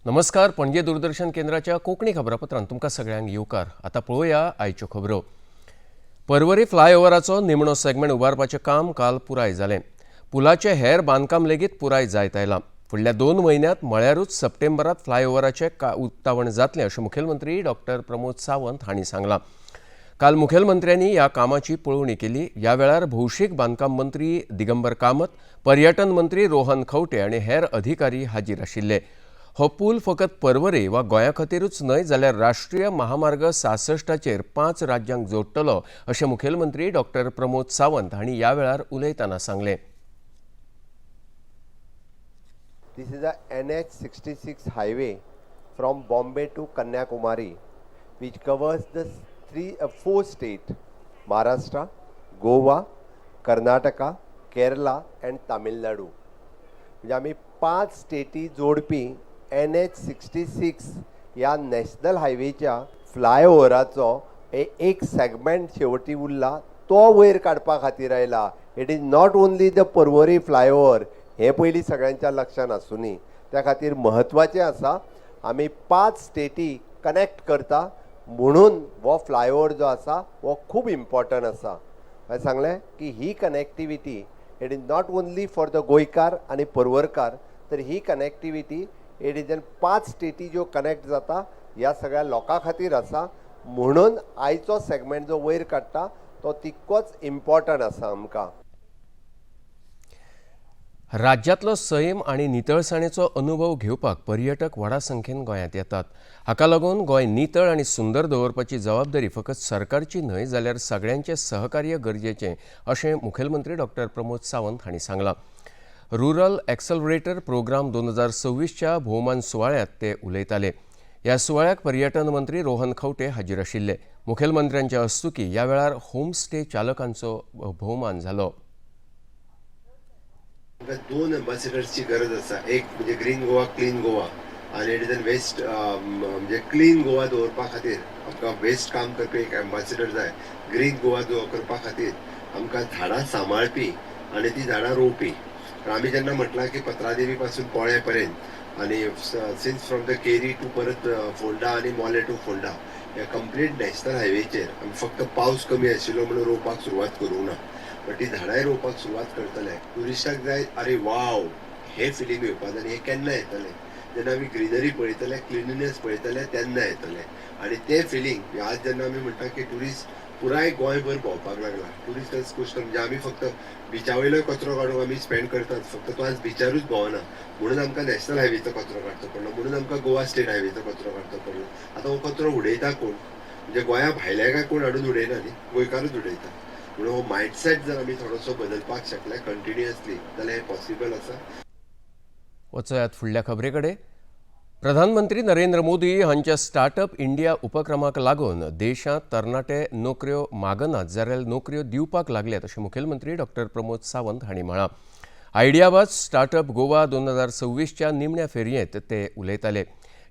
नमस्कार, पणजे दूरदर्शन केंद्राच्या कोंकणी खबरापत्रांत तुमकां सगळ्यांक येवकार. आतां पळोवया आयच्यो खबरो. परवरी फ्लायओव्हराचो निमणो सेगमेंट उबारपाचें काम काल पुराय जालें. पुलाचें हेर बांदकाम लेगीत पुराय जायत आयलां. फुडल्या 2 म्हयन्यांत म्हळ्यारूच सप्टेंबरांत फ्लायओव्हराचें उक्तावण जातलें अशें मुखेलमंत्री डॉक्टर प्रमोद सावंत हांणी सांगलां. काल मुखेलमंत्र्यांनी ह्या कामाची पळोवणी केली. ह्या वेळार भौशीक बांदकाम मंत्री दिगंबर कामत, पर्यटन मंत्री रोहन खंवटे आनी हेर अधिकारी हाजीर आशिल्ले. हो पूल फकत परवरे वा गोंया खातीरूच न्हय जाल्यार राष्ट्रीय महामार्ग 66चेर 5 राज्यांक जोडटलो अशें मुखेलमंत्री डॉक्टर प्रमोद सावंत हांणी ह्या वेळार उलयतना सांगलें. This is a NH66 highway from Bombay to Kanyakumari, which covers the 4 states, Maharashtra, Goa, Karnataka, Kerala and Tamil Nadu. म्हणजे आमी 5 स्टेटी जोडपी NH66 ह्या नॅशनल हायवेच्या फ्लायओव्हराचो एक सेगमेंट शेवटी उरला, तो वयर काडपा खातीर आयला. It is not only the Porvorim flyover, हें पयलीं सगळ्यांच्या लक्षान आसुनी. त्या खातीर म्हत्वाचें आसा आमी 5 स्टेटी कनेक्ट करता, म्हणून हो फ्लायओवर जो आसा हो खूब इम्पॉर्टंट आसा. हांवें सांगलें की ही connectivity it is not only for the गोंयकार आनी परवरकार, तर ही कनेक्टिविटी it is an 5 स्टेटी ज्यो कनेक्ट जाता ह्या सगळ्या लोकां खातीर आसा. म्हणून आयचो सेगमेंट जो वयर काडटा तो तितकोच इम्पॉर्टंट आसा आमकां. राज्यांतलो सैम आनी नितळसाणेचो अनुभव घेवपाक पर्यटक व्हडा संख्येन गोंयांत येतात. हाका लागून गोंय नितळ आनी सुंदर दवरपाची जबाबदारी फकत सरकारची न्हय जाल्यार सगळ्यांचें सहकार्य गरजेचें अशें मुखेलमंत्री डॉक्टर प्रमोद सावंत हांणी सांगलां. रुरल एक्सलरेटर प्रोग्राम 2026च्या भोवमान सुवाळ्यांत ते उलयताले. ह्या सुवाळ्याक पर्यटन मंत्री रोहन खंवटे हाजीर आशिल्ले. मुखेलमंत्र्यांच्या हस्तुकीं ह्या वेळार होमस्टे चालकांचो भोवमान जालो. 2 एम्बॅसिडर्सची गरज आसा. एक म्हणजे ग्रीन गोवा, क्लीन गोवा आनी it is an waste, म्हणजे क्लीन गोवा दवरपा खातीर आमकां वेस्ट काम करपी एक एम्बॅसिडर जाय. ग्रीन गोवा करपा खातीर आमकां झाडां सांबाळपी आनी ती झाडां रोवपी. कारण आमी जेन्ना म्हटलां की पत्रादेवी पासून पोळ्या पर्यंत आनी since from the Keri to परत फोंडा आनी मोले टू फोंडा ह्या कंप्लीट नॅशनल हायवेचेर आमी फक्त पावस कमी आशिल्लो म्हणून रोवपाक सुरवात करूंक ना, बट ती झाडांय रोवपाक सुरवात करतले. ट्युरिस्टाक जाय अरे वाव हे फिलींग येवपाक जाय आनी हें केन्ना येतलें, जेन्ना आमी ग्रिनरी पळयतले, क्लिनलीनेस पळयतले तेन्ना येतलें. आनी तें फिलींग आज जेन्ना आमी म्हणटा की ट्युरिस्ट पुराय गोंयभर भोंवपाक लागला, ट्युरिस्ट आज कुश्ट म्हणजे आमी फक्त बिचा वयलो कचरो काडूंक आमी स्पेंड करतात, फक्त तो आज बिचारूच भोंवना म्हणून आमकां नॅशनल हायवेचो कचरो काडचो पडलो, म्हणून आमकां गोवा स्टेट हायवेचो कचरो काडचो पडलो. आतां हो कचरो उडयता कोण, म्हणजे गोंया भायल्या काय कोण हाडून उडयना न्ही, गोंयकारूच उडयता. म्हणून हो मायंडसेट जर आमी थोडोसो बदलपाक शकले कंटिन्युअसली जाल्यार हें पॉसिबल आसा. वचयात फुडल्या खबरे कडेन. प्रधानमंत्री नरेंद्र मोदी हांच्या स्टार्टअप इंडिया उपक्रमाक लागून देशांत तरणाटे नोकऱ्यो मागनात जाल्यार नोकऱ्यो दिवपाक लागल्यात अशें मुखेलमंत्री डॉक्टर प्रमोद सावंत हांणी म्हळां. आयडियाबाज स्टार्टअप गोवा 2026च्या निमण्या फेरयेंत ते उलयताले.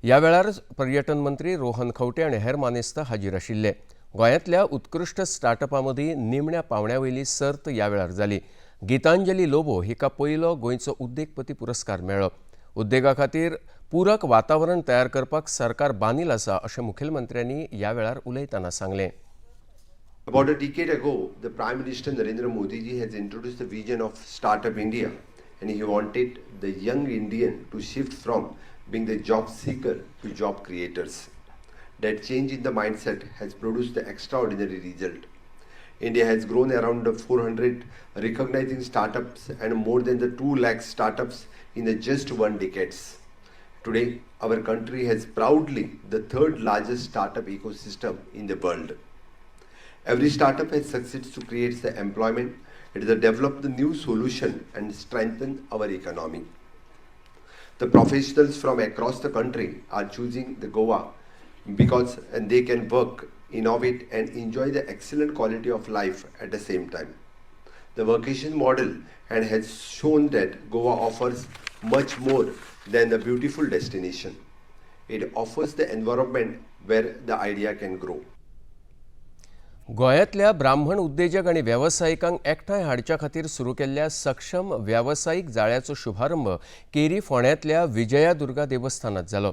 ह्या वेळार पर्यटन मंत्री रोहन खंवटे आनी हेर मानेस्त हाजीर आशिल्ले. गोंयांतल्या उत्कृश्ट स्टार्टअपां मदीं निमण्या पावंड्या वयली सर्त ह्या वेळार जाली. गीतांजली लोबो हिका पयलो गोंयचो उद्देगपती पुरस्कार मेळ्ळो. उद्देगा खातीर पूरक वातावरण तयार करपाक सरकार बांदील आसा अशें मुखेलमंत्र्यांनी ह्या वेळार उलयतना सांगलें. About a decade ago, the Prime Minister Narendra Modi ji has introduced the vision of Startup India, and he wanted the young Indian to shift from being the job seeker to job creators. That change in the mindset has produced the extraordinary result. India has grown around 400 recognizing startups and more than the 2 lakh startups in the just 1 decade. Today, our country has proudly the third largest startup ecosystem in the world. Every startup has succeeded to create the employment, it has developed the new solution and strengthen our economy. The professionals from across the country are choosing the Goa because and they can work, innovate and enjoy the excellent quality of life at the same time. The vacation model and has shown that Goa offers much more than the beautiful destination. It offers the environment where the idea can grow. गोंयांतल्या ब्राह्मण उद्देजक आनी वेवसायिकांक एकठांय हाडच्या खातीर सुरू केल्ल्या सक्षम वेवसायीक जाळ्याचो शुभारंभ केरी फोंड्यांतल्या विजया दुर्गा देवस्थानांत जालो.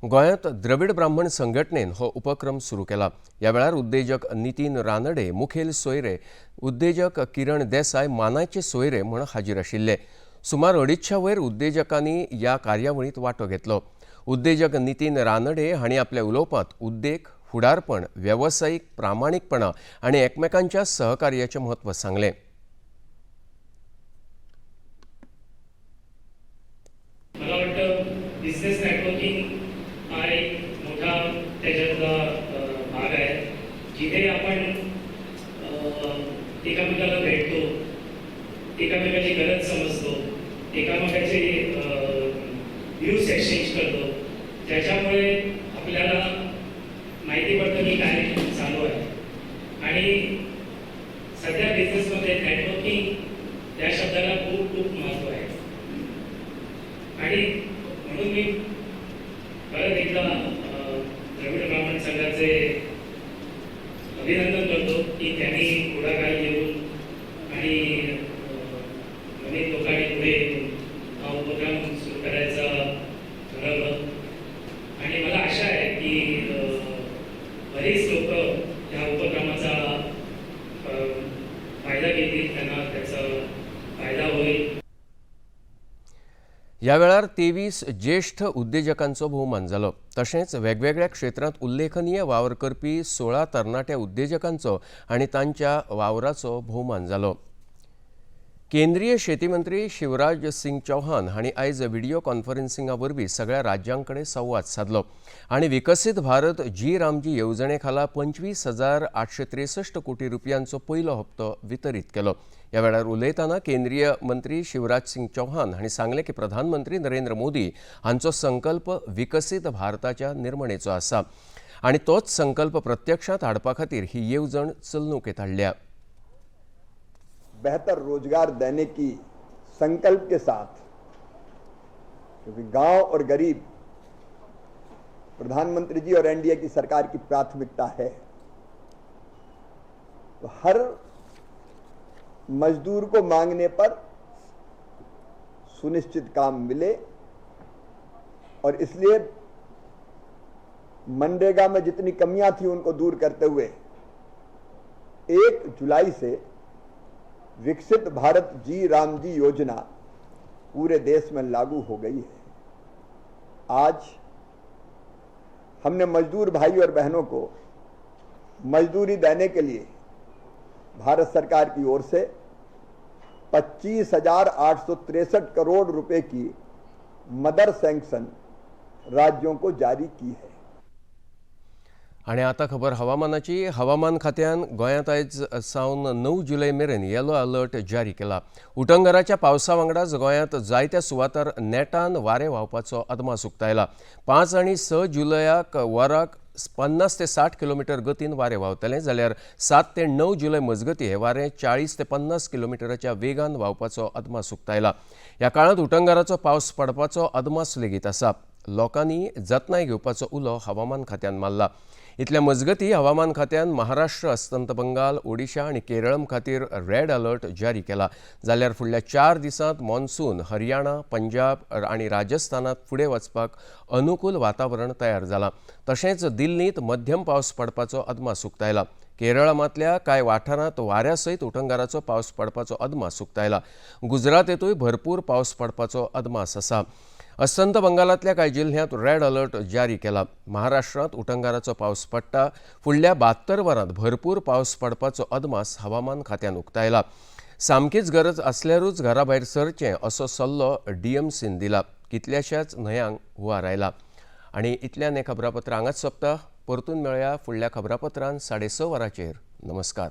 गोंयांत द्रवीड ब्राह्मण संघटनेन हो उपक्रम सुरू केला. ह्या वेळार उद्देजक नितीन रानडे मुखेल सोयरे, उद्देजक किरण देसाय मानाचे सोयरे म्हूण हाजीर आशिल्ले. सुमार 250 वयर उद्देजकांनी ह्या कार्यावळींत वांटो घेतलो. उद्देजक नितीन रानडे हांणी आपल्या उलोवपांत उद्देग, फुडारपण, वेवसायीक प्रामाणीकपणा आनी एकमेकांच्या सहकार्याचें म्हत्व सांगलें. मला वाटतं बिझनेस नेटवर्किंग हा एक मोठा त्याच्यातला भाग आहे, जिथे आपण एकामेकाला भेटतो, एकामेकाची गरज समजतो, एकामेकाचे व्ह्यूज एक्सचेंज करतो, ज्याच्यामुळे आपल्याला माहिती पडतं की काय चालू आहे. आणि सध्या बिझनेसमध्ये नेटवर्किंग या शब्दाला खूप खूप महत्त्व आहे आणि म्हणून मी परत एकदा द्रविड ब्राह्मण संघाचे अभिनंदन करतो की त्यांनी पुढाकार घेऊन आणि नवीन लोकांनी पुढे येऊन हा उपक्रम सुरू करायचा ठरवलं. आणि मला आशा आहे की बरेच लोक या उपक्रमाचा फायदा घेतील, त्यांना त्याचा फायदा होईल. ह्या वेळार 23 ज्येश्ठ उद्देजकांचो भोवमान जालो. तशेंच वेगवेगळ्या क्षेत्रांत उल्लेखनीय वावर करपी 16 तरणाट्या उद्देजकांचो आनी तांच्या वावराचो भोवमान जालो. केंद्रीय शेती मंत्री शिवराज सिंग चौहान हांणी आयज व्हिडिओ कॉन्फरन्सिंगा वरवीं सगळ्या राज्यां कडेन संवाद सादलो आनी विकसीत भारत जी रामजी येवजणे खाला 25,863 कोटी रुपयांचो पयलो हप्तो वितरीत केलो. ह्या वेळार उलयतना केंद्रीय मंत्री शिवराज सिंग चौहान हांणी सांगलें की प्रधानमंत्री नरेंद्र मोदी हांचो संकल्प विकसीत भारताच्या निर्मणेचो आसा आनी तोच संकल्प प्रत्यक्षांत हाडपा खातीर ही येवजण चलणुकेंत हाडल्या. बेहतर रोजगार देने की संकल्प के साथ, क्योंकि गांव और गरीब प्रधानमंत्री जी और एनडीए की सरकार की प्राथमिकता है, तो हर मजदूर को मांगने पर सुनिश्चित काम मिले और इसलिए मनरेगा में जितनी कमियां थी उनको दूर करते हुए 1 जुलाई से विकसित भारत जी राम जी योजना पूरे देश में लागू हो गई है. आज हमने मजदूर भाई और बहनों को मजदूरी देने के लिए भारत सरकार की ओर से 25,863 करोड़ रुपए की मदर सैंक्शन राज्यों को जारी की है. आनी आतां खबर हवामानाची. हवामान खात्यान गोंयांत आयज सावन 9 जुलय मेरेन येलो अलर्ट जारी केला. उटंगराच्या पावसा वांगडाच गोंयांत जायत्या सुवातार नेटान वारें व्हांवपाचो अदमास उक्तायला. 5 आनी 6 जुलयाक वराक 50 ते 60 किलोमिटर गतीन वारें व्हांवतलें, जाल्यार 7 ते 9 जुलय मजगतीं हें वारें 40 ते 50 किलोमिटराच्या वेगान व्हांवपाचो अदमास उक्तायला. ह्या काळांत उटंगाराचो पावस पडपाचो अदमास लेगीत आसा. लोकांनी जतनाय घेवपाचो उलो हवामान खात्यान मारला. इतल्या मजगती हवामान खात्यान महाराष्ट्र, अस्तंत बंगाल, ओडिशा आनी केरळम खातीर रेड अलर्ट जारी केला. जाल्यार फुडल्या 4 दिसांत मॉन्सून हरियाणा, पंजाब आनी राजस्थानात फुडें वचपाक अनुकूल वातावरण तयार जालां. तशेंच दिल्लींत मध्यम पावस पडपाचो अदमास उक्तायला. केरळांतल्या कांय वाठारांत वाऱ्या सयत उटंगाराचो पावस पडपाचो अदमास उक्तायला. गुजरातेंतूय भरपूर पावस पडपाचो अदमास आसा. अस्तंत बंगालांतल्या कांय जिल्ह्यांत रेड अलर्ट जारी केला. महाराष्ट्रांत उटंगाराचो पावस पडटा. फुडल्या 72 वरांत भरपूर पावस पडपाचो अदमास हवामान खात्यान उक्तायला. सामकीच गरज आसल्यारूच घरा भायर सरचें असो सल्लो डीएमसीन दिला. कितल्याशाच न्हंयांक हुंवार आयला. आनी इतल्यान हें खबरापत्र हांगाच सोंपता. परतून मेळया फुडल्या खबरापत्रान 6:30 वरांचेर. नमस्कार.